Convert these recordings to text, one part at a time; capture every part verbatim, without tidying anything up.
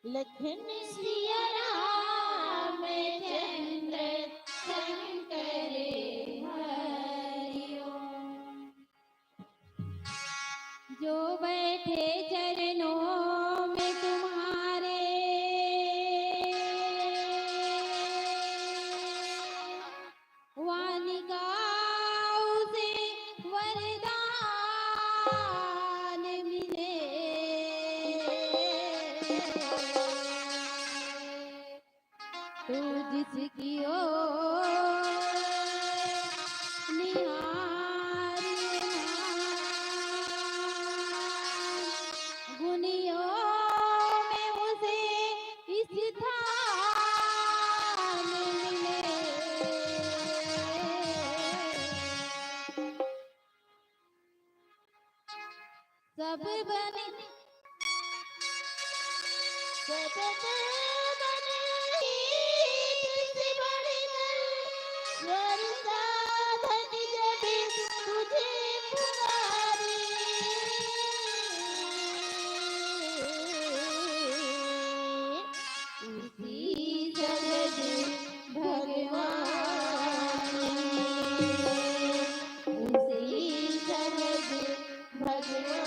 लखन सिया राम चंद्र शंकर हरि ओम। जो बैठे चरणों में तुम्हारे, वाणी का उसे वरदान मिले। तू जिसकी ओर निहारे ना, गुनियों में उसे स्थान मिले। सब बन, सब बन, तुझसे बढ़कर स्वर साधन जब तुझे पुकारे। उसी सहज भगवान, उसी सहज भगवान।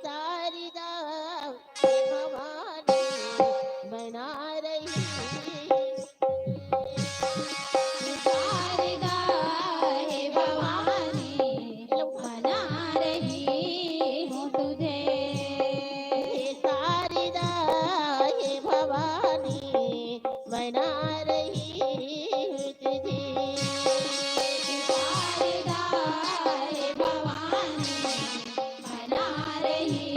शारदा भवानी बना रही। शारदा हे भवानी बना रही हूँ तुझे। शारदा हे भवानी बना रही हूँ तुझे। शारदा हे भवानी बना रही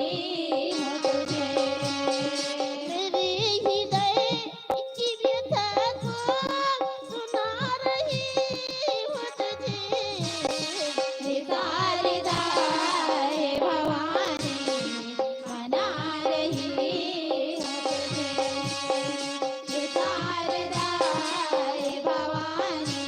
हूँ तुझे। मेरे हृदय की व्यथा को सुना रही हूँ तुझे। हे शारदा हे भवानी बना रही हूँ तुझे। हे शारदा हे भवानी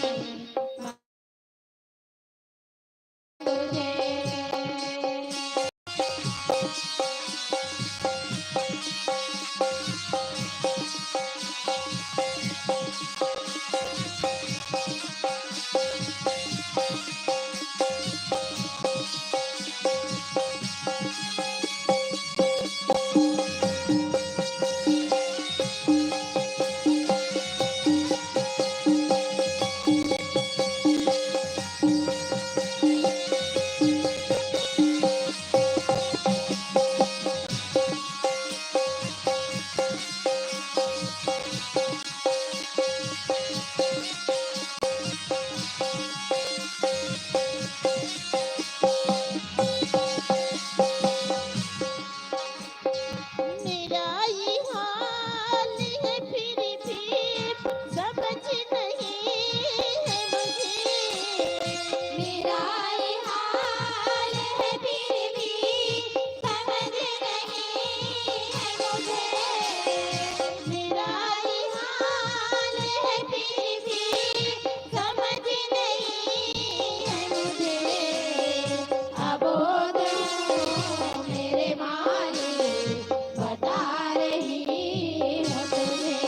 मेरा ये हाल है फिर भी समझ नहीं है मुझे। मेरा ये हाल है फिर भी समझ नहीं है मुझे। मेरा ये हाल है फिर भी समझ नहीं है मुझे। अबोध हूँ मेरे मालिक, बता रही हूँ तुझे।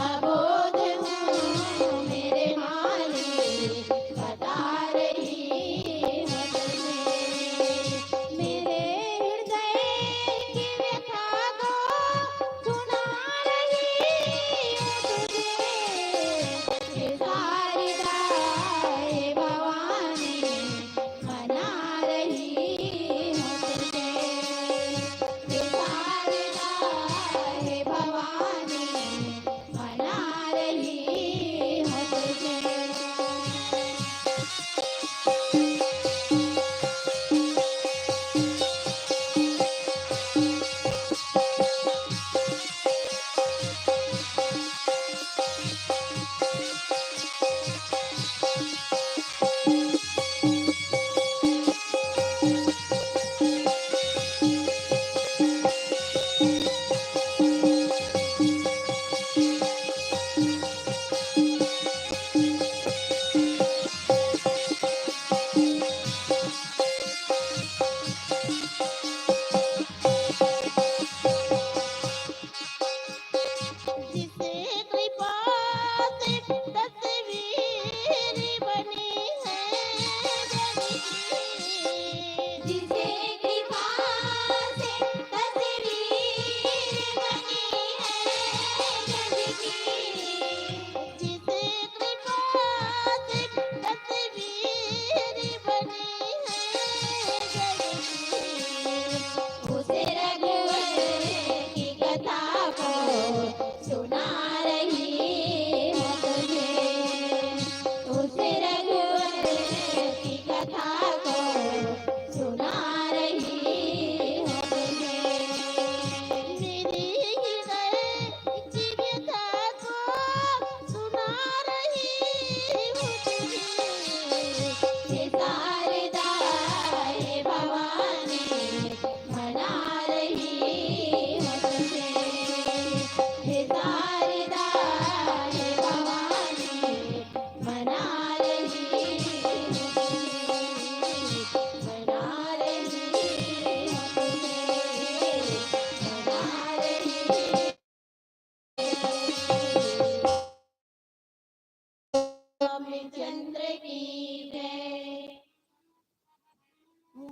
अबोध हूँ मेरे मालिक, बता रही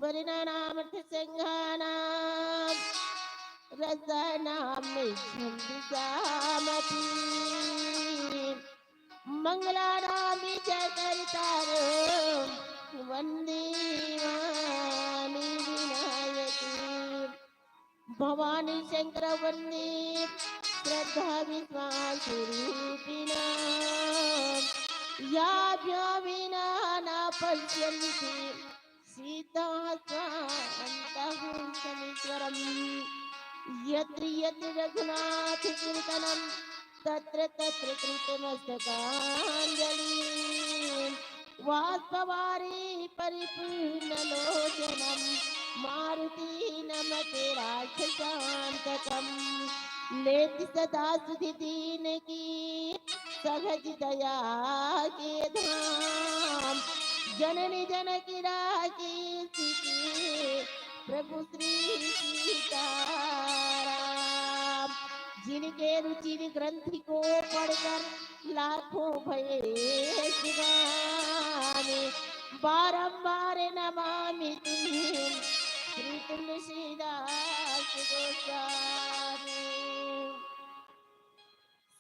वरिणानामर्थसङ्घानां रसानां मेघं दिशामपि। मङ्गलानां च कर्तारं वन्देमानि विनायके। भवानी शंकर वंदे श्रद्धा विश्वास रूपिणा। या विना न पश्यन्ति सीता स्वान्तः समीश्वरम्। यत्र यत्र रघुनाथ कीर्तनम् तत्र तत्र कृतमस्तकाञ्जलिम्। वाष्पवारि परिपूर्णलोचनम् मारुति नमते राक्षसान्तकम्। लेत सदा सुधि दीन की सहज दया के धाम। जननी जनकी राखी सिखी प्रभु श्री सीताराम। जिनके रुचिर ग्रंथि को पढ़कर लाखों भये सुदामे। बारंबार नमामि तुम्हें श्री तुलसीदास गोस्वामी।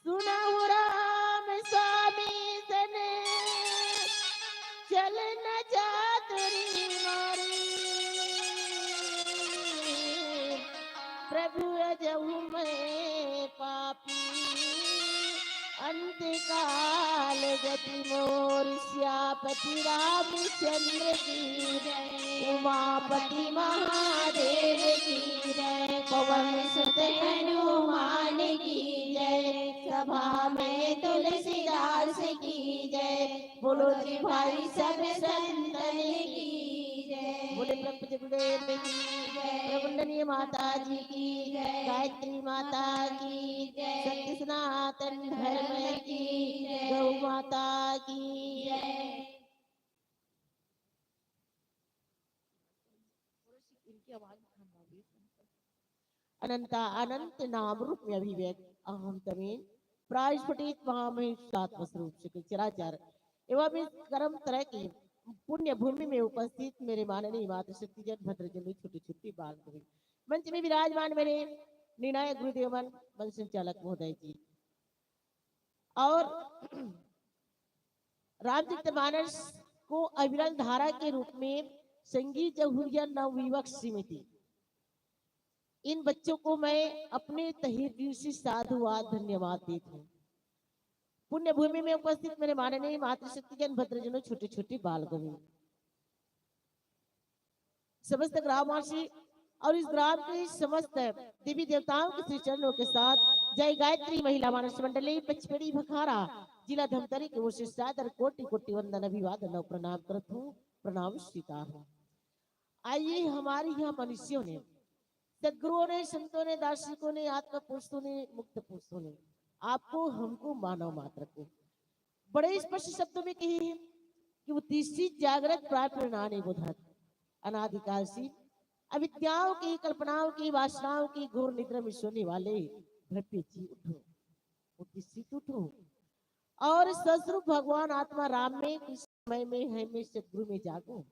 सुनहु राम स्वामी सन चलन चातुरी मारी। प्रभु अजहु मैं पापी अंत काल गति मोर। सियापति रामचंद्र की जय। उमापति महादेव की जय। पवन सुत हनुमान की जय। सभा में तुलसीदास की जय। बोलो जी भाई सब संतन की जय। बोले प्रभु जगदेव की जय। प्रभु वंदनीय माता जी की जय। गायत्री माता की जय। सत्य सनातन धर्म की जय। गौ माता की जय। इनकी आवाज अनंता अनंत नाम रूप में अभिव्यक्त अहम तमेन प्रास्फुटित महामहिषात्म स्वरूप सकल चराचर एवं इस कर्म त्रय की पुण्य भूमि में उपस्थित मेरे माननीय मातृशक्ति जन, भद्रजन, छोटे छोटे बाल, मंच में विराजमान मेरे निर्णायक गुरुदेव मन, मंच संचालक महोदय जी और रामचरितमानस को अविरल धारा के रूप में संगीत जहुरिया नवयुवक समिति, इन बच्चों को मैं अपने तहे दिल से साधुवाद, धन्यवाद देत हूँ। पुण्य भूमि में उपस्थित मेरे माननीय मातृशक्ति जन, भद्रजनों, छोटे छोटे बाल गोविंद, समस्त ग्रामवासी और इस ग्राम के समस्त देवी देवताओं के श्री चरणों के साथ जय गायत्री महिला मानस मंडली पचपेड़ी भखारा, जिला धमतरी की ओर से सादर कोटि कोटि वंदन अभिवादन और प्रणाम करत हूँ, प्रणाम स्वीकार हूँ। आइए, हमारे यहाँ मनुष्यों ने, सदगुरुओं ने, संतों ने, दार्शनिकों ने, आत्मा पुरुषों ने, मुक्त पुरुषों ने आपको, हमको, मानव मात्र को बड़े स्पष्ट शब्दों में कही है कि उत्तिष्ठ जाग्रत प्राण प्रणानि बोधत। अनादिकाल से अविद्याओं की, कल्पनाओं की, वासनाओं की घोर निद्रा में सोने वाले भ्रमपीत जी उठो, उत्तिष्ठ उठो और सदस्वरूप भगवान आत्मा राम में, कृष्ण मय में, है में, सदगुरु में जागो।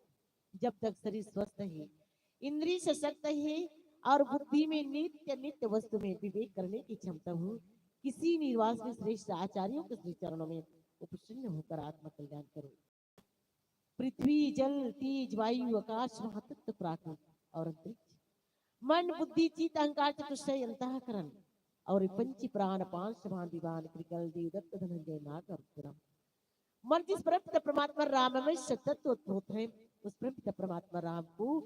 जब तक शरीर स्वस्थ है, इंद्रिय सशक्त है और बुद्धि में नित्य नित्य वस्तु में विवेक करने की क्षमता हो, किसी निर्वास में श्रेष्ठ आचार्यों के श्री चरणों में उपसन्न होकर आत्म कल्याण करो। पृथ्वी, जल, तेज, वायु, आकाश, महातत्व, प्राकृत और अंतरिक्ष, मन, बुद्धि, चित्त, अहंकार, चतुष्टय, अंतःकरण और ये पंच प्राण, पांच समान विमान, कृकल, देवदत्त, धनंजय, नाग और रुद्रम। मन जिस परमपिता परमात्मा राम में सतत उद्भूत है, उस परमपिता परमात्मा राम को,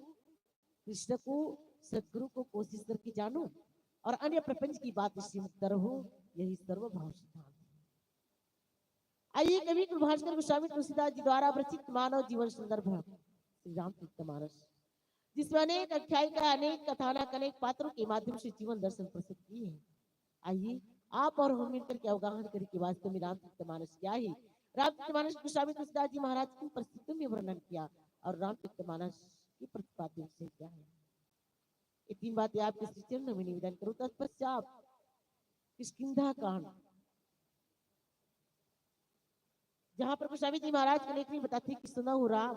कृष्ण को, सदगुरु को कोशिश करके जानो और अन्य प्रपंच की बात से मुक्त रहो। यही सर्वभाव सिद्धांत है। आइए, कवि कुलभास्कर गोस्वामी तुलसीदास जी द्वारा विरचित मानव जीवन संदर्भ श्री रामचरित मानस, जिसमें अनेक आख्यायिका, अनेक कथानक, अनेक पात्रों के माध्यम से जीवन दर्शन प्रस्तुत किए हैं। आइए, आप और हम मिलकर के अवगाहन करें कि वास्तव में रामचरित मानस क्या है, रामचरित मानस गोस्वामी तुलसीदास जी महाराज किन परिस्थितियों में वर्णन किया और रामचरित मानस के प्रतिपाद्य विषय क्या है। ये तीन बातें आपके श्री चरण में निवेदन करूँ। तत्पश्चात किष्किंधा कांड, जहाँ पर गोस्वामी जी महाराज की लेखनी बताती कि सुनहु राम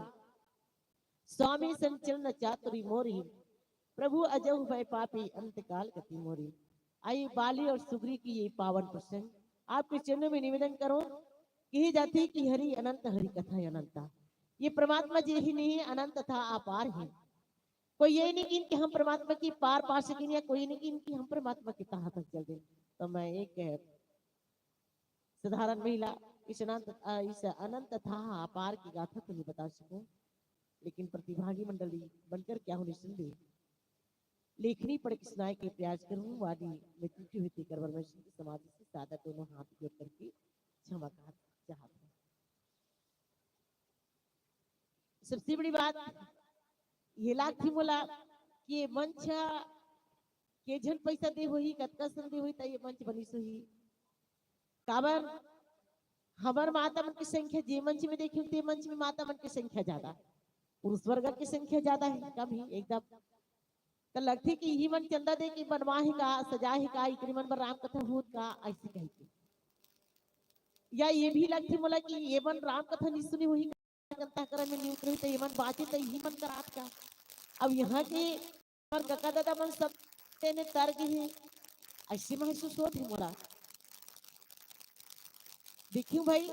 स्वामी संचलन चातुरी मोरी, प्रभु अजहु भय पापी अंत काल गति मोरी। आई बाली और सुग्री की ये पावन प्रसंग, आपके चरणों में निवेदन करो। कही जाती कि हरि अनंत, हरि कथा अनंता। ये परमात्मा जे ही नहीं है, अनंत था, अपार है। कोई ये नहीं कि इनके हम परमात्मा की पार पा सकें, या कोई नहीं कि इनकी हम परमात्मा की तहा तक चल दें। तो मैं एक साधारण महिला इस अनंत, अ, इस अनंत था अपार की गाथा तो नहीं बता सकूं, लेकिन प्रतिभागी मंडली बनकर क्या हूँ निसंदेह लेखनी पढ़ के सुनाए के प्रयास करूँ। वादी में त्रुटि हुई थी, करवर में सिंह समाज से सादा दोनों हाथ जोड़ करके क्षमा कहा चाहत हूँ। सबसे बड़ी बात ये लागथे मोला कि ये मंच ह के झन पैसा दे होही, कतका सन दे होही, त ये मंच बनिस होही। काबर हमर माता मन के संख्या जे मंच में देखियो, ते मंच में माता मन के संख्या ज्यादा, पुरुष वर्ग के संख्या ज्यादा है, कम ही एकदम। त लगथे कि इही मन चंदा दे के बनवा हे का, सजा हे का, इकरी मन बर राम कथा होत का, ऐसे कह के। या ये भी लगथे मोला कि ये मन राम कथा नहीं सुने होही, अंतःकरण में नहीं उतरे, त ये मन बाचे त इही मन करात का। अब यहाँ के हमर कका दादा मन सब तेने तर गे हे, ऐसे महसूस होत हे मोला। देखियो भाई,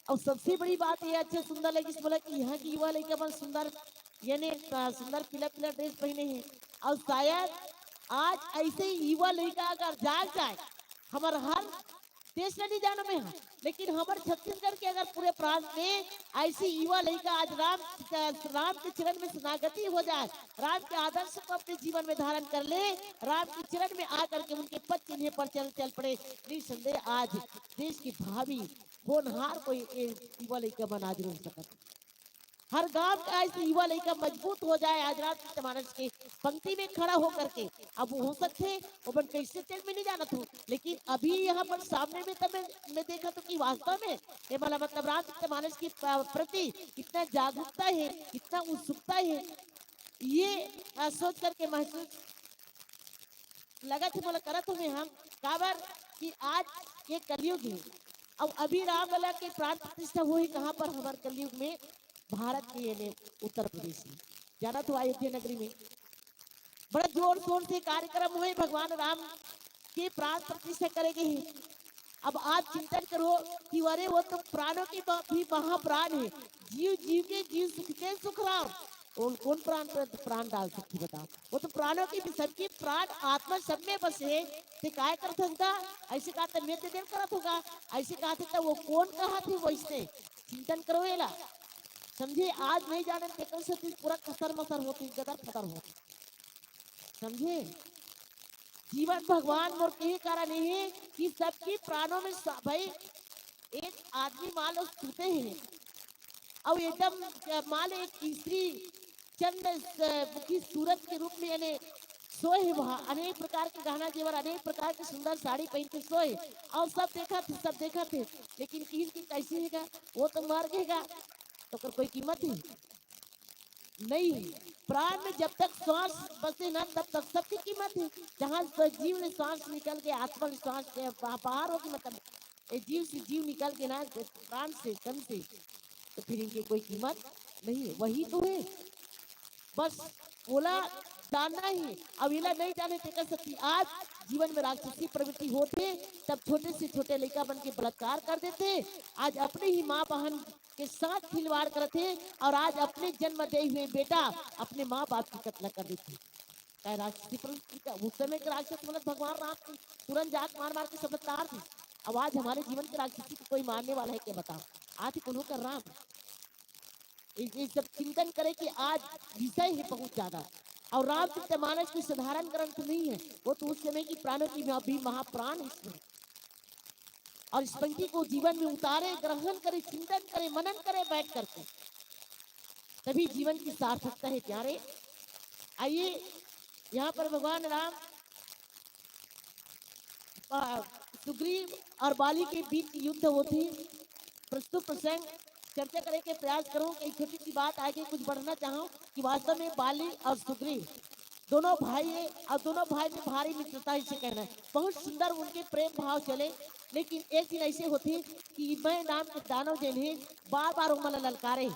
और सबसे बड़ी बात ये अच्छा सुंदर लगिस मोला कि यहाँ की युवा लइका मन सुंदर, यानी, अ, सुंदर पीला पीला ड्रेस पहने हैं। और शायद आज ऐसे ही युवा लइका अगर जाग जाए, हमर हर देश ला नहीं जानो मैं ह, लेकिन हमर छत्तीसगढ़ के अगर पूरे प्रांत में ऐसी युवा लइका आज राम, राम के चरण में शरणागति हो जाए, राम के आदर्श को अपने जीवन में धारण कर ले, राम के चरण में आकर के उनके पद चिन्हे पर चल, चल पड़े, निसंदेह आज देश की भावी होनहार कोई ए-, युवा लइका मन आज हो सकत हे। हर गांव के ऐसे युवा लइका मजबूत हो जाए आज रामचरित मानस के पंक्ति में खड़ा होकर के। अब वो हो सकथे, ओमन कैसे चल में नहीं जानत हो, लेकिन अभी यहाँ पर सामने में तो मैं, मैं देखत हूँ कि वास्तव में ये वाला मतलब रामचरित मानस के प्र-, प्रति कितना जागरूकता है, कितना उत्सुकता है, ये, अ, सोच करके महसूस लगत हे, मोला करत हूँ मैं हम, काबर कि आज ये कलयुग है। अब अभी राम लला के प्राण प्रतिष्ठा होही कहाँ पर? हमर कलयुग में भारत के, यानी उत्तर प्रदेश में, जानत हो, अयोध्या नगरी में बड़ा जोर शोर से कार्यक्रम होए, भगवान राम के प्राण प्रतिष्ठा करे गे हे। अब आप चिंतन करो कि अरे वो तो प्राणों के ब-, भी महाप्राण है, जीव जीव के जीव सुख के सुख राम। कौन, कौन प्राण पर प्राण डाल सकती बताओ? वो तो प्राणों की भी, सबकी प्राण आत्मा सब में बसे हे। ते काय करत होगा? ऐसे कहा तो मैं ते देर करत होगा, ऐसे कहा थे तो वो कौन कहा थे वो इसने? चिंतन करो एला, समझे? आज नहीं जाने तेकर से तू पूरा खसर मसर होती, गदर फदर होती, समझे? जीवन भगवान मोर के कारण हे कि सबकी प्राणों में स-, भाई एक आदमी मान लो सूते हैं, और एकदम, अ, मान लो एक स्त्री चंद्र स-, मुखी सूरज के रूप में, यानी सोए है वहाँ, अनेक प्रकार के गहना जेवर, अनेक प्रकार के सुंदर साड़ी पहन के सोए, और सब देखत हे, सब देखत हे, लेकिन किहिन की कैसे हेगा, वो तो मर गेगा, तो ओकर कोई कीमत है? नहीं है। प्राण में जब तक सांस बसे ना, तब तक सबकी कीमत है। जहाँ स-, जीव ले सांस निकल के, आत्मा ले सांस के बा-, बाहर होगी, मतलब ये जीव से जीव निकल के ना, प्राण से, तन से, तो फिर इनकी कोई कीमत नहीं है। वही तो है, बस ओला जानना ही। अब एला नहीं जाने तेकर सेती आज जीवन में राक्षसी प्रवृत्ति होथे, तब छोटे से छोटे लइका मन के बलात्कार कर देथे। आज अपने ही माँ बहन के साथ खिलवाड़ करथे और आज अपने जन्म दे हुए बेटा, अपने माँ बाप की कत्ल कर देथे। काय राक्षसी प्रवृत्ति का? उस समय के राक्षस मन ल भगवान राम तुरंत जाके मार मार के सब तार दी। अब आज हमारे जीवन के राक्षसी को कोई मारने वाला है क्या, बताओ? आज ही कोनो कर राम। ये, ये सब चिंतन करें कि आज विषय है बहुत ज्यादा, और रामचरित मानस कोई साधारण ग्रंथ नहीं है, वो तो उस समय की प्राणों की भी महाप्राण है इसमें। और इस पंक्ति को जीवन में उतारे, ग्रहण करे, चिंतन करे, मनन करे बैठ करके, तभी जीवन की सार्थकता है प्यारे। आइए, यहाँ पर भगवान राम, अ, सुग्रीव और बाली के बीच युद्ध होथे। प्रस्तुत प्रसंग चर्चा करे के प्रयास करूँ, एक छोटी सी बात आगे कुछ बढ़ना चाहूँ कि वास्तव में बाली और सुग्रीव दोनों भाई है और दोनों भाई में भारी मित्रता, इसे कहना है। बहुत सुंदर उनके प्रेम भाव चले, लेकिन एक दिन ऐसे होथे कि मैं नाम के दानव जेन हे बार बार ओमन ला ललकारे,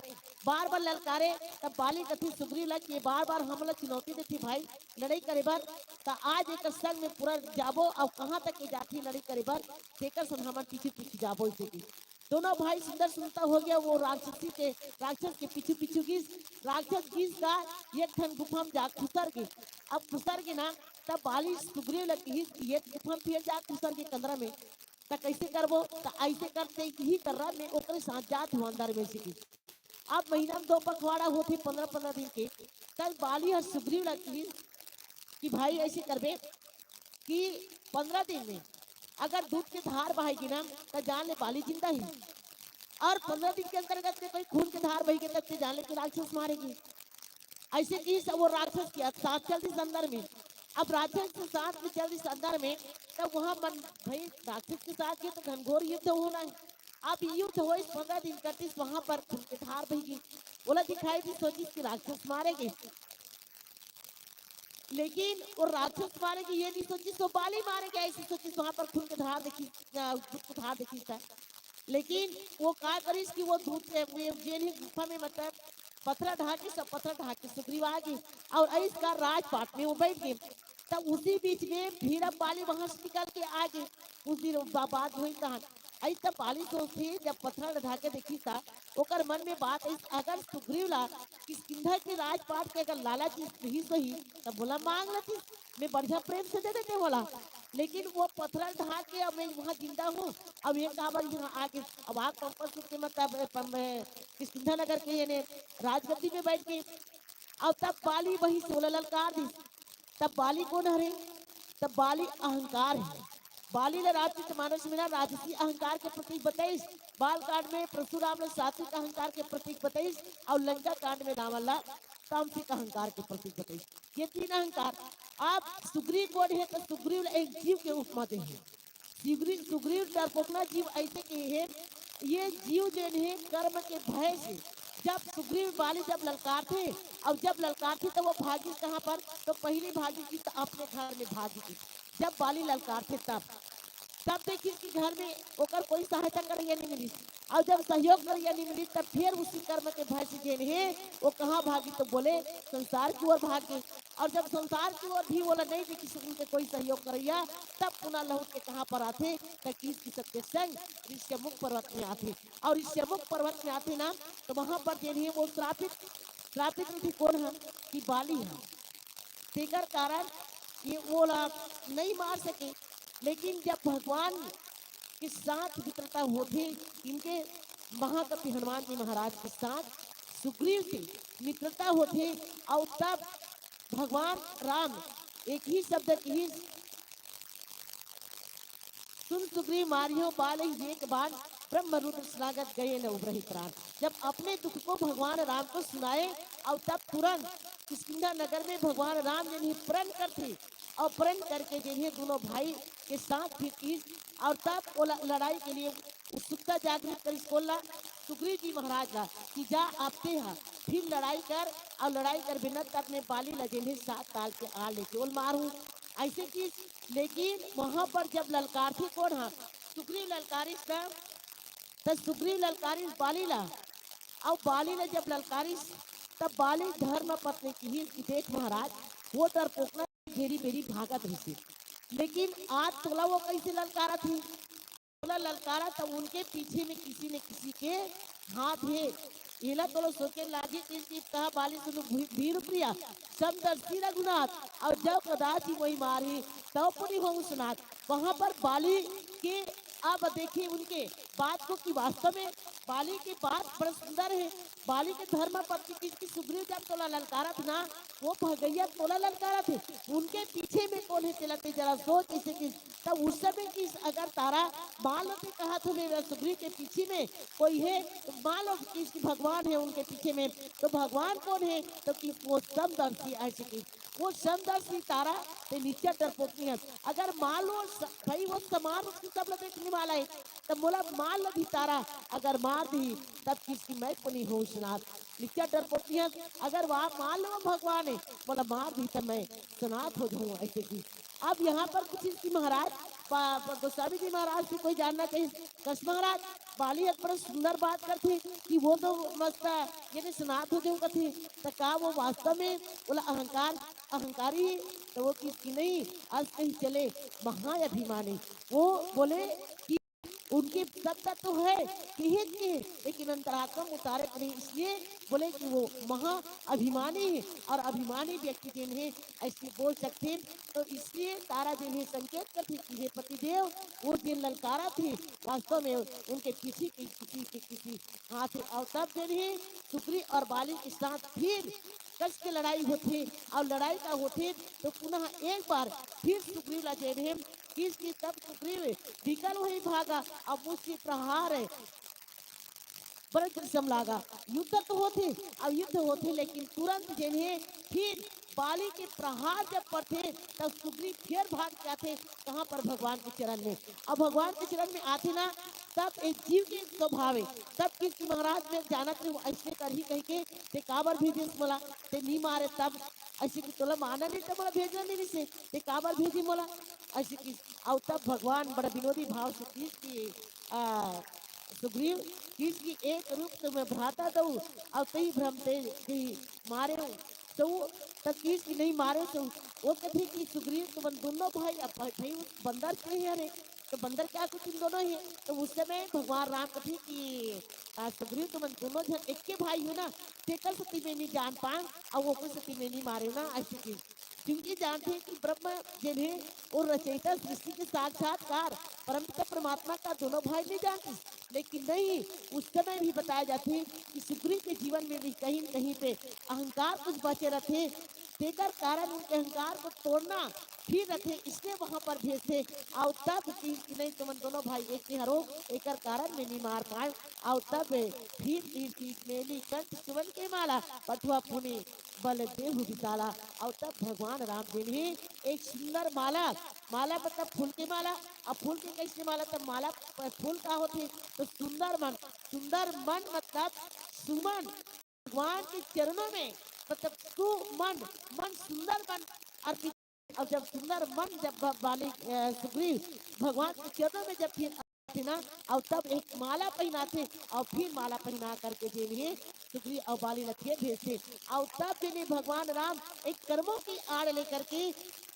बार बार ललकारे, तब बाली कथे सुग्रीव ला कि ये बार बार हमला चुनौती देथे भाई लड़ई करे बर, त आज एकर संग में पूरा जाबो, अउ कहाँ तक ये जाथे लड़ई करे बर, तेकर संग हमन पीछे पीछे जाबो। इसे की दोनों भाई सुंदर सुंदर हो गया, वो राक्षसी के, राक्षस के पीछे पीछे गिस। राक्षस गिस का एक ठन गुफा में जा खुसर गे। अब खुसर गे ना, तब बाली सुग्रीव ला किहिस कि ये गुफा में फिर जा खुसर गे कंदरा में, त कैसे करबो? त ऐसे करते ही कर रहा, मैं ओकरे साथ जात हूँ अंदर में से। अब महीना में दो पखवाड़ा होथे, पंद्रह पंद्रह दिन के। तब बाली हर सुग्रीव ला किहिस कि भाई ऐसे करबे कि पंद्रह दिन में अगर दूध के धार बहाएगी ना, त जान ले बाली जिंदा ही, और पंद्रह दिन के अंतर्गत के कोई खून के धार बही गे, तब ते जान ले कि राक्षस मारेगी। ऐसे किहिस, वो राक्षस के साथ चल दिस अंदर में। अब राक्षस के साथ में चल दिस अंदर में, तब वहाँ मन भाई राक्षस के साथ ये तो घनघोर युद्ध होना है। अब युद्ध होइस, पंद्रह दिन करतिस, वहाँ पर खून के धार बही गे। ओला दिखाई दिस, सोचिस कि राक्षस मारे गे, लेकिन वो राक्षस मारे गे ये नहीं सोचिस, वो बाली मारे गे ऐसे सोचिस, वहाँ पर खून के धार देखिस, अ, दूध के धार देखिस त। लेकिन वो का करिस कि वो दूध के, वो जेन ही गुफा में मतलब पथरा ढाके, सब पथरा ढाके सुग्रीव आ गे, और ऐस का राजपाट में वो बैठ गे। तब उसी बीच में फिर अब बाली वहां से निकल के आ गे। कुछ दिन बा-, बाद हुई कहानी। ऐस तब बाली सोचथे, जब पथरा ढाके देखिस त ओकर मन में बात आइस, अगर सुग्रीव ला किष्किंधा के राजपाट के अगर लालच रहिस होही, तब बोला मांग लेतिस, मैं बढ़िया प्रेम से दे देते बोला। लेकिन वो पथरा ढाके अब मैं वहाँ जिंदा हूँ, अब ये काबर यहाँ आके, अब आग पंपस के मतलब, अ, पम-, अ, किष्किंधा नगर के ये ने राजगद्दी में बैठ के, अब तब बाली वही से ओला ललकार दिस। तब बाली कौन हरे? तब बाली अहंकार है। बाली ला राजपूत मानस में ना राजसी अहंकार के प्रतीक बताइस, बालकांड में परशुराम ला सात्विक अहंकार के प्रतीक बताइस, और लंका कांड में रावण ला तामसिक अहंकार के प्रतीक बताइस। ये तीन अहंकार। आप सुग्रीव कौन है? तो सुग्रीव ला एक जीव के उपमा दे है। सुग्रीव, सुग्रीव डरपोकना जीव ऐसे के है, ये जीव जेन है कर्म के भय से, जब सुग्रीव बाली जब ललकारथे, और जब ललकारथे तो वो भागिस कहाँ पर? तो पहली भागिस तो अपने घर में भागिस। जब बाली ललकारथे तब, तब देखिस कि घर में ओकर कोई सहायता करैया नहीं मिलिस, और जब सहयोग करैया नहीं मिलिस, तब फिर उसी कर्म के भय से जेन है वो कहाँ भागी? तो बोले संसार की ओर भाग गे। और जब संसार की ओर भी ओला नहीं देखिस उनके कोई सहयोग करैया, तब पुनः लौट के कहाँ पर आथे? तो किसकी शक्ति संग ऋष्यमुख पर्वत में आथे। और ऋष्यमुख पर्वत में आथे ना, तो वहां पर जेन है वो श्रापित, श्रापित रहिथे कौन है? कि बाली है। तेकर कारण ये ओला नहीं मार सके। लेकिन जब भगवान के साथ मित्रता होथे, इनके महाकवि हनुमान जी महाराज के साथ सुग्रीव के मित्रता होथे, और तब भगवान राम एक ही शब्द किहिस, सुन सुग्रीव मारियो बाल ही एक बाण, ब्रह्म रुद्र स्वागत गए न उबरहि प्राण। जब अपने दुख को भगवान राम को सुनाए, और तब तुरंत किष्किंधा नगर में भगवान राम ने ही प्रण करथे, और प्रण करके जिन्हें दोनों भाई के साथ भी किस, और तब वो ल-, लड़ाई के लिए उत्सुकता जागृत करिस कोन ला? सुग्रीव जी महाराज ला, कि जा अब ते हा फिर लड़ाई कर, और लड़ाई कर बिना तब मैं बाली ला जेन हे सात ताल के आ लेके ओल मारहूँ, ऐसे किस। लेकिन वहां पर जब ललकारथे कोन हा? सुग्रीव ललकारिस ना, त सुग्रीव ललकारिस बाली ला, और बाली ला जब ललकारिस, तब बाली धर्म पत्नी किहिस कि देख महाराज, वो डरपोकना घेरी बेरी भागत रहिसे, लेकिन आज तोला वो कैसे ललकारत हे? तोला ललकारत त उनके पीछे में किसी न किसी के हाथ हे। एला तोला सोचे लागी कि, कि कहा बाली सुनु भी-, भीर प्रिया, समदर्शी रघुनाथ, और जब कदाच ही वही मारी, तब पुनि होहु सनाथ। वहां पर बाली के अब देखिए उनके बात को कि वास्तव में बाली की बात बड़ा सुंदर है। बाली के धर्म पत्नी की, की सुग्रीव जब तोला ललकारत ना, वो भगैया तोला ललकारत है, उनके पीछे में कौन है तेला ते जरा सोच इसे कि तब उस समय की अगर तारा मान लो ते कहा था मेरा सुग्रीव के पीछे में कोई है, तो मान लो कि इसकी भगवान है उनके पीछे में, तो भगवान कौन है? तो कि वो समदर्शी ऐसे की वो समदर्शी तारा ते निश्चय डरपोकनी है। अगर मान लो स-, भाई वो समान रूप से सब लोग देखने वाला है, तब बोला मान लो भी तारा अगर मार दी तब किसकी मैं पुनि होहु सनाथ। निश्चय डरपोकनी है। अगर वहाँ मान लो भगवान है, बोला मार दी तब मैं सनाथ हो जाऊँ ऐसे की। अब यहाँ पर कुछ इसकी महाराज पा-, पा-, गोस्वामी जी महाराज से कोई जानना चाहिए, कस महाराज बाली एक बड़ा सुंदर बात करथे कि वो तो मस्त, यानी स्नात हो जाऊं कथे, त का वो वास्तव में ओला अहंकार, अहंकारी हे? त वो किहिस कि नहीं, अस कही चले, महाअभिमानी। वो बोले कि उनके सत्ता तो है, किहे के, लेकिन अंतरात्मा में उतारे के नहीं, इसलिए बोले कि वो महाअभिमानी हे। और अभिमानी व्यक्ति जेन हे, अइसने बोल सकथे। तो इसलिए तारा जेन हे संकेत करथे कि हे पतिदेव, वो जेन ललकारा थे, वास्तव में उनके पीछे के किसी के किसी हाथ हे। और तब जेन हे सुग्रीव और बाली के साथ फिर कस के लड़ाई होथे, और लड़ाई का होथे तो पुनः एक बार फिर सुग्रीव ला जेन हे किहिस कि तब सुग्रीव विकल होई भागा, अब मुझसे प्रहार हे, बड़ा त्रिसम लागा। युद्ध तो होथे, अब युद्ध होथे, लेकिन तुरंत जेन हे फिर बाली के प्रहार जब पड़थे, तब सुग्रीव फिर भाग के आथे। कहाँ पर? भगवान के चरण में। अब भगवान के चरण में आथे ना, तब एक जीव के स्वभाव हे, तब किहिस कि महाराज मैं जानत नहीं हूँ, अइसने करही कहिके, ते काबर भेजिस मोला, ते नी मारे तब, अइसे कि तोला मारना नहीं त मोला भेजना नहीं रहिसे, ते काबर भेजिस मोला, अइसे कि। अउ तब भगवान बड़ा विनोदी भाव से किहिस कि, आ, सुग्रीव, किहिस कि एक रूप तुम्हें भ्राता दऊ, अउ तही भ्रम ते कही मारेंव। तो त किहिस कि नहीं मारेंव। तो वो कथे कि सुग्रीव तुमन दोनों भाई, अब भाई, भाई बंदर के हे रे, तो बंदर के आगू तुम दोनों हे। तो उस समय भगवान राम कथे कि, आ, सुग्रीव तुमन दोनों झन एक्के भाई हो ना, तेकर सेती मैं नहीं जान पाएंव, अउ ओकर सेती मैं नहीं मारेंव ना, अइसे कि। क्योंकि जानथे कि ब्रह्म जेन हे, वो रचयिता, सृष्टि के साक्षात्कार, परमपिता परमात्मा का दोनों भाई नहीं जानथे। लेकिन नहीं, उस समय भी बताया जाथे कि सुग्रीव के जीवन में भी कहीं न कहीं पे अहंकार कुछ बचे रथे, तेकर कारण उनके अहंकार को तोड़ना फिर रथे, इसलिए वहां पर भेजथे। अउ तब कि, कि नहीं, तुमन दोनों भाई एक ही हरो, एकर कारण मैं नहीं मार पाएंव। अउ तब फिर तीर तीर मेली, कंठ सुवन के माला, पठुआ पुनि बल देहु विशाला। अउ तब भगवान राम जी ने एक सुंदर माला, माला मतलब फूल के माला, अब फूल के कैसे माला, तब माला, फूल का होथे, तो सुंदर मन, सुंदर मन मतलब सुमन, भगवान के चरणों में, मतलब सुमन, मन सुंदर मन अर्पित। और जब सुंदर मन, जब ब-, बाली, अ, सुग्रीव भगवान के चरणों में जब फिर थे ना, और तब एक माला पहनाथे, और फिर माला पहना करके जेन हे सुग्रीव और बाली ला फिर भेजथे। और तब जेन हे भगवान राम एक कर्मों की आड़ लेकर के,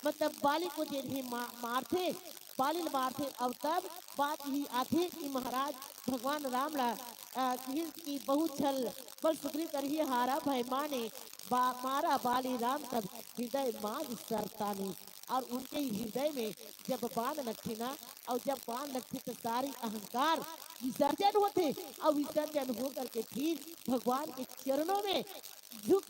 मतलब बाली को जेन हे मा-, मारथे, बाली ला मारथे। और तब बात यही आथे कि महाराज भगवान राम ला, अ, किहिस कि बहुत छल बल सुग्रीव करही हारा भय माने, बा-, मारा बाली राम तब हृदय माज सरताने। और उनके हृदय में जब बाण लगथे ना, और जब बाण लगथे तो सारी अहंकार विसर्जन होथे, और विसर्जन हो करके फिर भगवान के चरणों में झुक,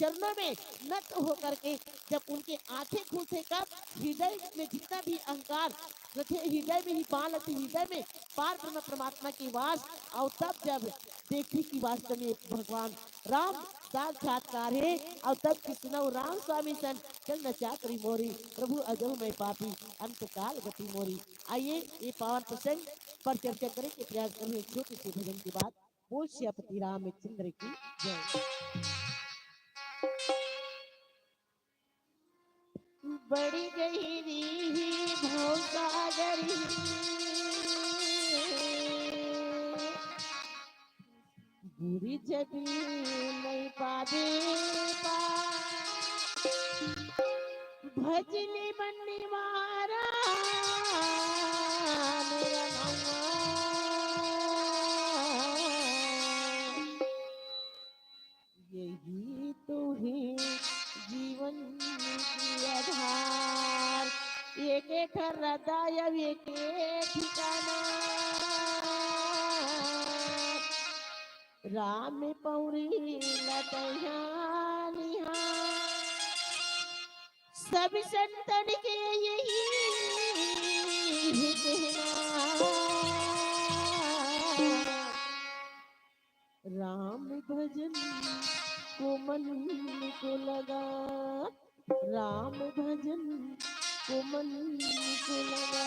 चरणों में नत हो करके जब उनके आंखें खुलथे, तब हृदय में जितना भी अहंकार रथे, हृदय में ही बाण लगथे, हृदय में पार ब्रह्म परमात्मा के वास। और तब जब देखथे कि वास्तव में भगवान राम साक्षात्कार हे, और तब कि सुनहु राम स्वामी सन, चल न चाकरी मोरी, प्रभु अजहु मैं पापी, अंत काल गति मोरी। आइए, ये पावन प्रसंग पर चर्चा करें कि प्रयास करें एक छोटे से भजन के बाद। बोल सियापति रामचंद्र की जय। बड़ी गहिरी भवसागरी, बुरी जदी नहीं पावे पार। भजनी मन निवारा मेरा नवा। यही तो है जीवन की आधार, एक एक हृदय, एक एक ठिकाना। राम पौरी लटैया निहार, सब संतन के यही कहना। राम भजन को मन को लगा, राम भजन को मन को लगा।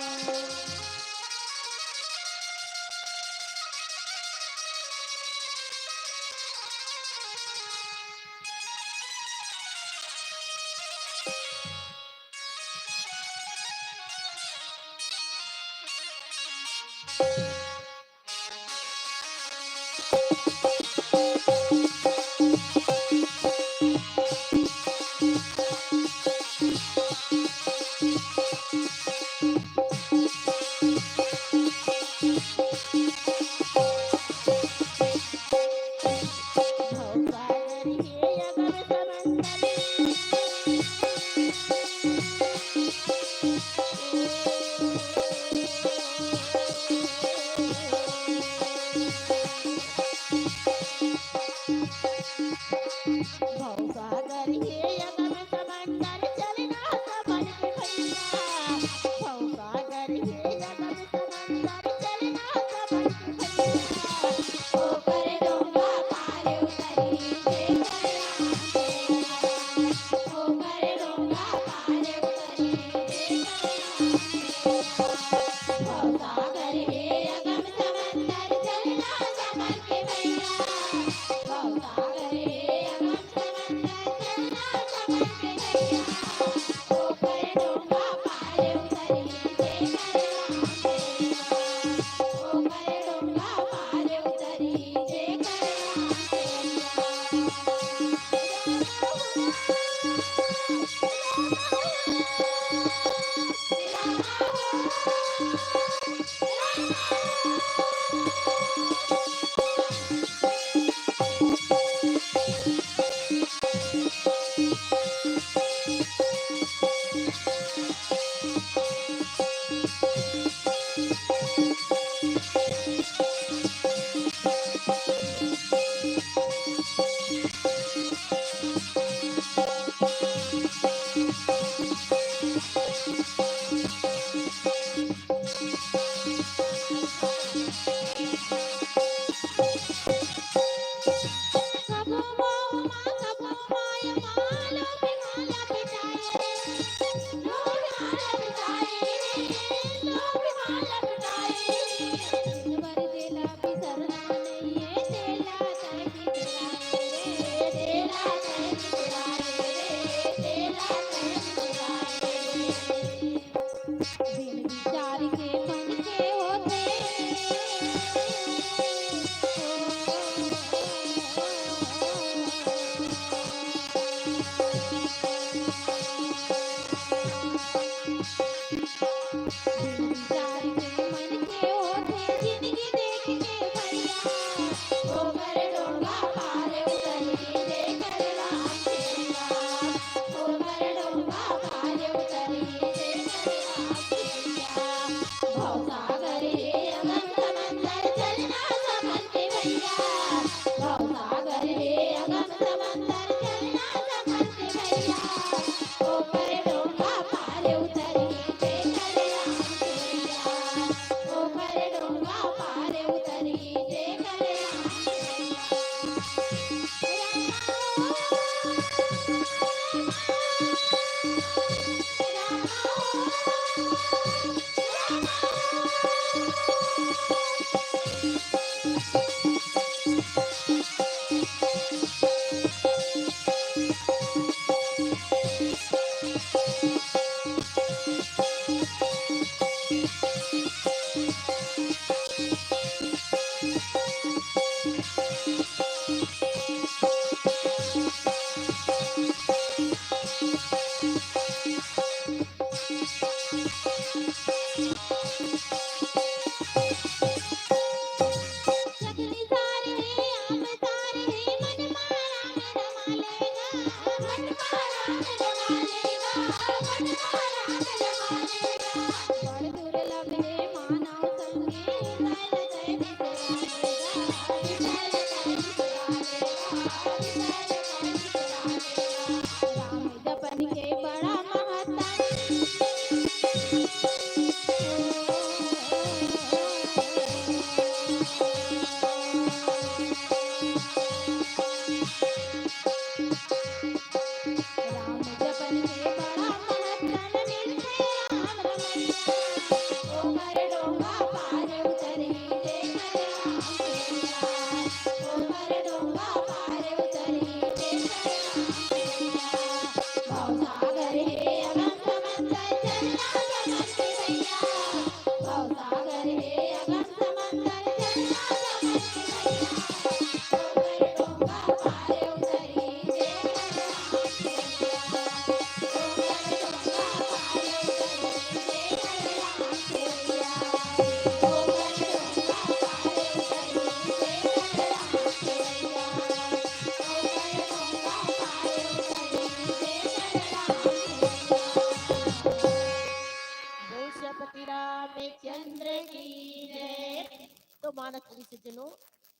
बोल श्रीपति रामचंद्र की जय। तो मानस पुरी सज्जनों,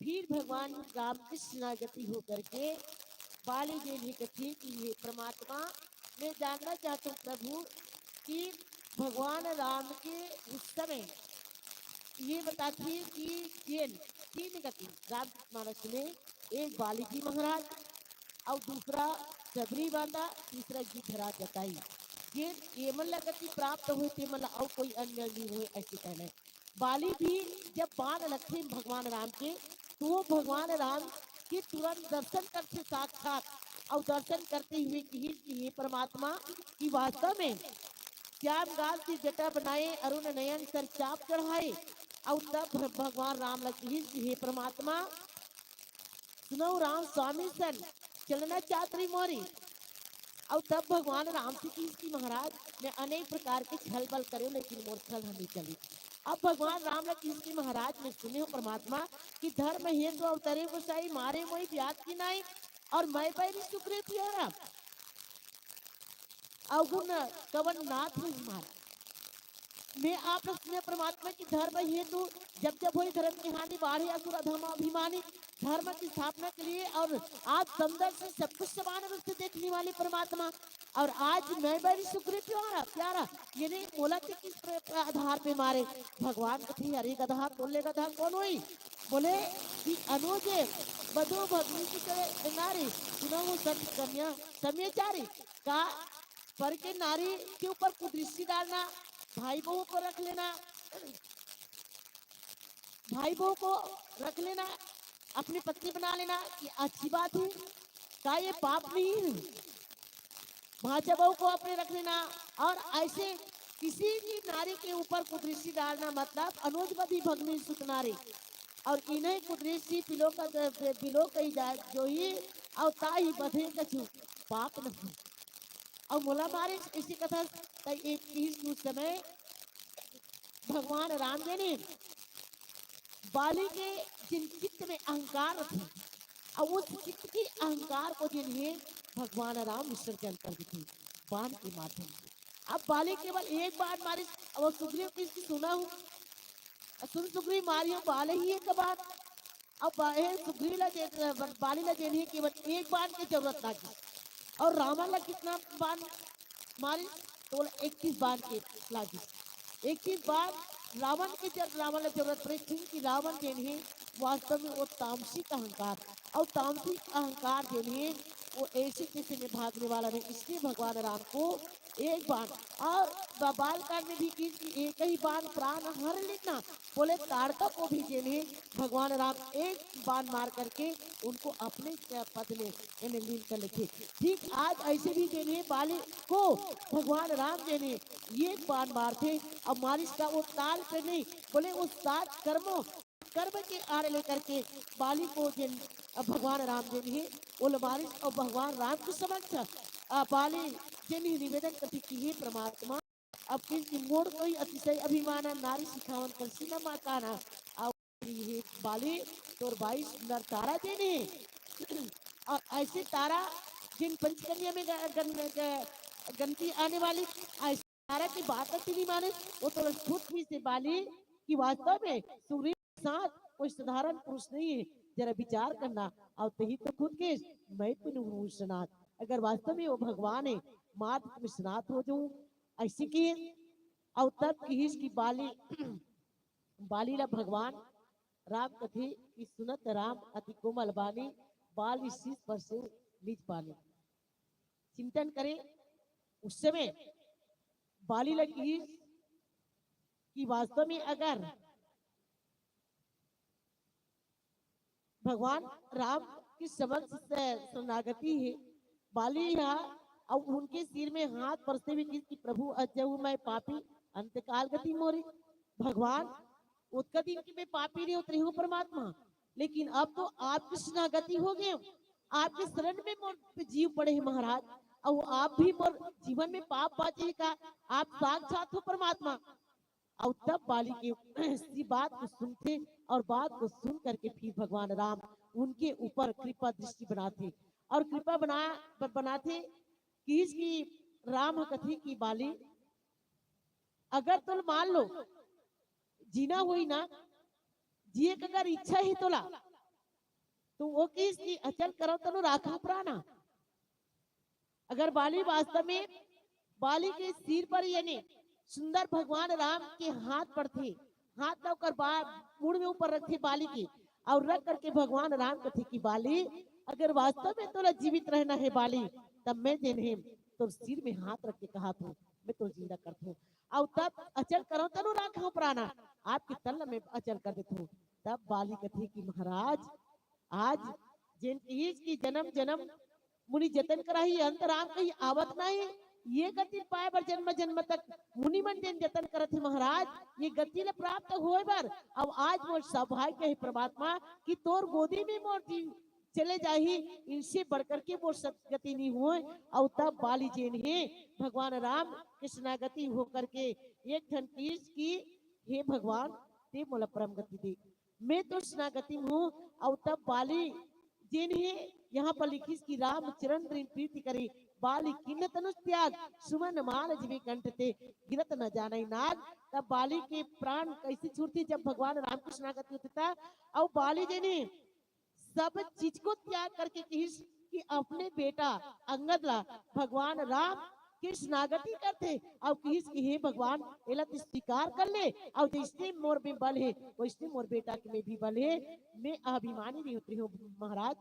फिर भगवान रामकृष्ण आगति होकर के बाली जी भी कथे कि हे परमात्मा, मैं जानना चाहता हूँ प्रभु कि भगवान राम के उस समय ये बताथे कि जेन तीन गति रामचरित मानस में, एक बाली जी महाराज, अउ दूसरा शबरी माता, तीसरा गिद्धराज जटाई। जेन एमन ला गति प्राप्त होय, तेमन ला अउ कोई अन्य नहीं होय, ऐसे कहना है। बाली भी जब बाण लगथे भगवान राम के, तो वो भगवान राम के तुरंत दर्शन करथे साक्षात, अउ दर्शन करते हुए किहिस कि हे परमात्मा, कि वास्तव में श्याम गाल से जटा बनाए, अरुण नयन सर चाप चढ़ाए, अउ तब भ-, भगवान राम ला किहिस कि हे परमात्मा, सुनहु राम स्वामी सन, चलना चातरी मोरी। अउ तब भगवान राम से किहिस कि महाराज, मैं अनेक प्रकार के छल बल करेंव, लेकिन मोर छल ह नइ चलिस। अब भगवान राम ला किहिस कि महाराज, मैं सुने हंव परमात्मा कि धर्म हेतु अवतरे गोसाई, मारे मोहि व्याध की नाई, अउ मैं बैरी सुग्रीव प्यारा। अवगुण कवन नाथ हे हमार। मैं आप ला सुने परमात्मा कि धर्म हेतु जब जब होई धर्म की हानि, बाढ़े असुर अधम अभिमानी। धर्म की स्थापना के लिए और आप समदर्शी, सब कुछ समान रूप से देखने वाले परमात्मा, और आज मैं बैरी सुग्रीव प्यारा, प्यारा, यानी मोला के किस प्र-, प्र-, आधार पे मारे? भगवान कथे, अरे गदहा, तोर ले गदहा कौन होई? बोले कि अनुज बधु भगनी की करे नारी, सुनहु सत कन्या समयचारी। का पर के नारी के ऊपर कुदृष्टि डालना, भाई बहू को रख लेना, भाई बहू को रख लेना, अपनी पत्नी बना लेना, ये अच्छी बात है? का ये पाप नहीं है? भांचा बहू को अपने रख लेना और ऐसे किसी भी नारी के ऊपर कुदृष्टि डालना, मतलब अनुज बधु भगनी सुत नारी, और इन्हें कुदृष्टि पिलो का, पिलो कही जाए जो ही, और ताही बधे कछु पाप नहीं। अउ मोला मारे इसी कथा, त एक इस उस समय भगवान राम जी ने बाली के जिन चित्त में अहंकार रथे, अउ उस चित्त के अहंकार को जिन हे भगवान राम विसर्जन कर देथे बाण के माध्यम से। अब बाली केवल एक बाण मारिस, अब सुग्रीव किसकी सुना हूँ, सुन सुग्रीव मारियो बाल ही एक बाण, अब बा-, हे सुग्रीव ला जे-, ब-, बाली ला जेन हे केवल एक बाण के जरूरत लागिस, अउ रावण ला कितना बाण मारिस? तो बोला इक्कीस बाण के लागिस। इक्कीस बाण रावण के जब रावण ला जरूरत पड़े, क्योंकि रावण जेन हे वास्तव में वो तामसिक अहंकार, अउ तामसिक अहंकार जेन हे वो ऐसे कैसे में भागने वाला नहीं, इसलिए भगवान राम को एक बाण। और ब-, बालकांड में भी किहिस कि एक ही बाण प्राण हर लेना, बोले ताड़का को भी जेन हे भगवान राम एक बाण मार करके उनको अपने पद में यानी लीन कर लेथे। ठीक आज ऐसे भी जेन हे बाली को भगवान राम जेन हे एक बाण मारथे। अब मारिस का वो ताल पे नहीं, बोले वो सात कर्मों कर्म के आड़ लेकर के बाली को जेन भगवान राम जेन हे वो मारिस और भगवान राम के समक्ष बाली जेन हे निवेदन करथे कि हे परमात्मा, अब किहिस कि मोर तो ही अतिशय अभिमान, नारी सिखावन कर सीना माँ काना, और हे बाली तोर बाई सुंदर तारा जेन हे और ऐसे तारा जिन पंचकन्या में ग-, गन-, ग-, गनती आने वाली, ऐसे तारा की बात तो नहीं माने। वो तो खुद भी से बाली कि वास्तव में सुग्रीव के साथ कोई साधारण पुरुष नहीं है। जरा विचार करना। और तही तो खुद के मैं पुन हूँ विश्वनाथ, अगर वास्तव में वो भगवान है, मात विश्वनाथ हो जाऊं ऐसे की। और तब किहिस की बाली बाली ला भगवान राम कथे कि सुनत राम अति कोमल बानी, बाल शीश पर से निज पानी। चिंतन करें, उस समय बाली ला किहिस कि वास्तव में अगर भगवान राम के समक्ष शरणागति है, बाली हा, और उनके सिर में हाथ परसते हुए किहिस कि प्रभु अज्जहु मैं पापी, अंतकाल गति मोरी। भगवान, ओतका दिन के मैं पापी रहे उतरे हूँ परमात्मा, लेकिन अब तो आपकी शरणागति हो गए, आपके शरण में मोर जीव पड़े हैं महाराज, और आप भी मोर जीवन में पाप बाचे का, आप साक्षात हो परमात्मा। और तब बाली के इसी बात को सुनथे और बात को सुन करके फिर भगवान राम उनके ऊपर कृपा दृष्टि बनाथे और कृपा बना ब- बनाथे कि इसकी राम ह कथे कि बाली, अगर तुम मान लो जीना होई ना, जिए के अगर इच्छा ही तोला, तो वो किहिस कि अचल करव तनु राखव प्राणा। अगर बाली वास्तव में बाली के सिर पर यानी सुंदर भगवान राम के हाथ पड़थे, हाथ ला ओकर बा-, मुड़ में ऊपर रखथे बाली के, और रख करके भगवान राम कथे कि बाली, अगर वास्तव में तोला जीवित रहना है बाली, तब मैं जेन हे तोर सिर में हाथ रख के कहत हूँ, मैं तो जिंदा करत हूँ। और तब अचल करव तनु राखव प्राणा, आपके तन ला मैं अचल कर देत हूँ। तब बाली कथे कि महाराज, आज जेन किहिस कि जन्म जन्म मुनि जतन कराही, अंत राम कहीं आवत नाही। ये गति पाए बर जन्म जन्म तक मुनि मन जेन जतन करत हे महाराज, ये गति ल प्राप्त होए बर अब आज मोर सौभाग्य हे परमात्मा कि तोर गोदी में मोर जीव चले जाही, इनसे बढ़कर के मोर सदगति नहीं होए। और तब बाली जेन हे भगवान राम के शरणागति होकर के एक ठन किहिस कि हे भगवान, ते मोला परम गति दे, मैं तो शरणागति में हूँ। और तब बाली जेन हे यहाँ पर लिखिस कि राम चरण ऋण प्रीति करी, बाली कीन्ह तनुज त्याग, सुमन माल जिवे कंठ ते, गिरत न जानै नाग। तब बाली के प्राण कैसे छूटथे जब भगवान राम की शरणागति होथे ता। और बाली जेन हे सब चीज को त्याग करके किहिस कि अपने बेटा अंगद ला भगवान राम के शरणागति करथे और किहिस कि हे भगवान, एला तैं स्वीकार कर ले, और जैसने मोर में बल हे वैसने मोर बेटा के में भी बल हे। मैं अभिमानी नहीं उतरी हूँ महाराज,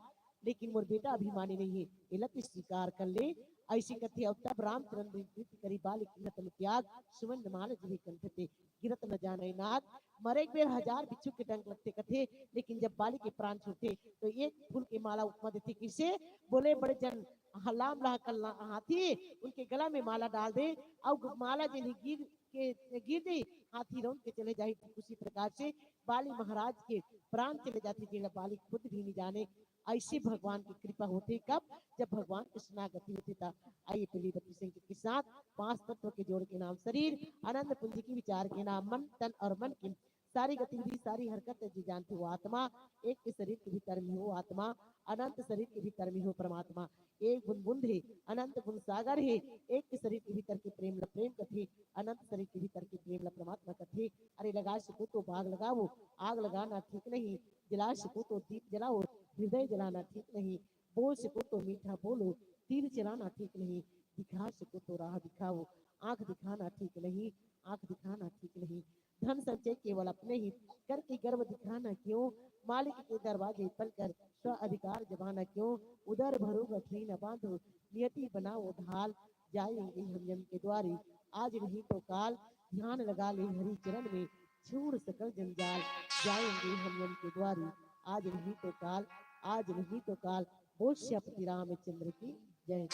लेकिन मोर बेटा अभिमानी नहीं हे, एला तैं स्वीकार कर ले। ऐसे कथे और तब राम चरण ऋण प्रीति करी, बाली कीन्ह तनु त्याग, सुमन माल जिवे कंठ ते, गिरत न जानै नाग। मरे एक बेर हजार बिच्छू के डंक लगथे कथे, लेकिन जब बाली के प्राण छूटथे तो एक फूल के माला उपमा देथे। किसे? बोले बड़े जन हलाम लाह कल्ला हाथी, उनके गला में माला डाल दे, और माला जेन हे गिर के गिर दे, हाथी रौंद के चले जाही। ठीक उसी प्रकार से बाली महाराज के प्राण चले जाथे, जेला बाली खुद भी नहीं जाने। ऐसे भगवान की कृपा होथे कब? जब भगवान के शरणागति होथे ता। आइए प्रिय बच्चों के साथ पांच तत्व के जोड़ के नाम शरीर, अनंत पुंज की विचार के नाम मन, तन और मन की सारी गतिविधि, सारी हरकत जे जानथे वो आत्मा, एक के शरीर के भीतर में हो आत्मा, अनंत शरीर के भीतर में हो परमात्मा। एक बूंद बूंद हे, अनंत बूंद सागर हे। एक के शरीर के भीतर के प्रेम ला प्रेम कथे, अनंत शरीर के भीतर के प्रेम ला परमात्मा कथे। अरे लगा सको तो बाग लगाओ, आग लगाना ठीक नहीं, जला सको तो दीप जलाओ, हृदय जलाना ठीक नहीं, बोल सको तो मीठा बोलो, तीर चलाना ठीक नहीं, दिखा सको तो राह दिखाओ, आंख दिखाना ठीक नहीं, आंख दिखाना ठीक नहीं। धन संचय केवल अपने ही, करके गर्व दिखाना क्यों, मालिक के दरवाजे पलकर स्व अधिकार जमाना क्यों, उदर भरो गठरी न बांधो, नियति बनाओ ढाल, जाएंगे हम यम के द्वारे, आज नहीं तो काल, ध्यान लगा ले हरि चरण में, छोड़ सकल जंजाल, जाएंगे हम यम के द्वारे, आज नहीं तो काल, आज नहीं तो काल। बोल सियापति रामचंद्र की जय।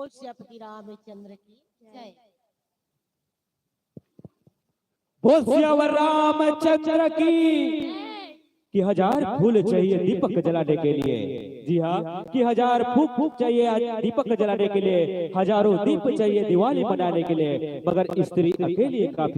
सियापति रामचंद्र की जय। बोल सियावर रामचंद्र की। कि हजार फूल चाहिए दीपक जलाने के लिए। जी हाँ, कि हजार फूल चाहिए आज दीपक जलाने के लिए, हजारों दीप चाहिए दिवाली मनाने के लिए, मगर स्त्री अकेली काफी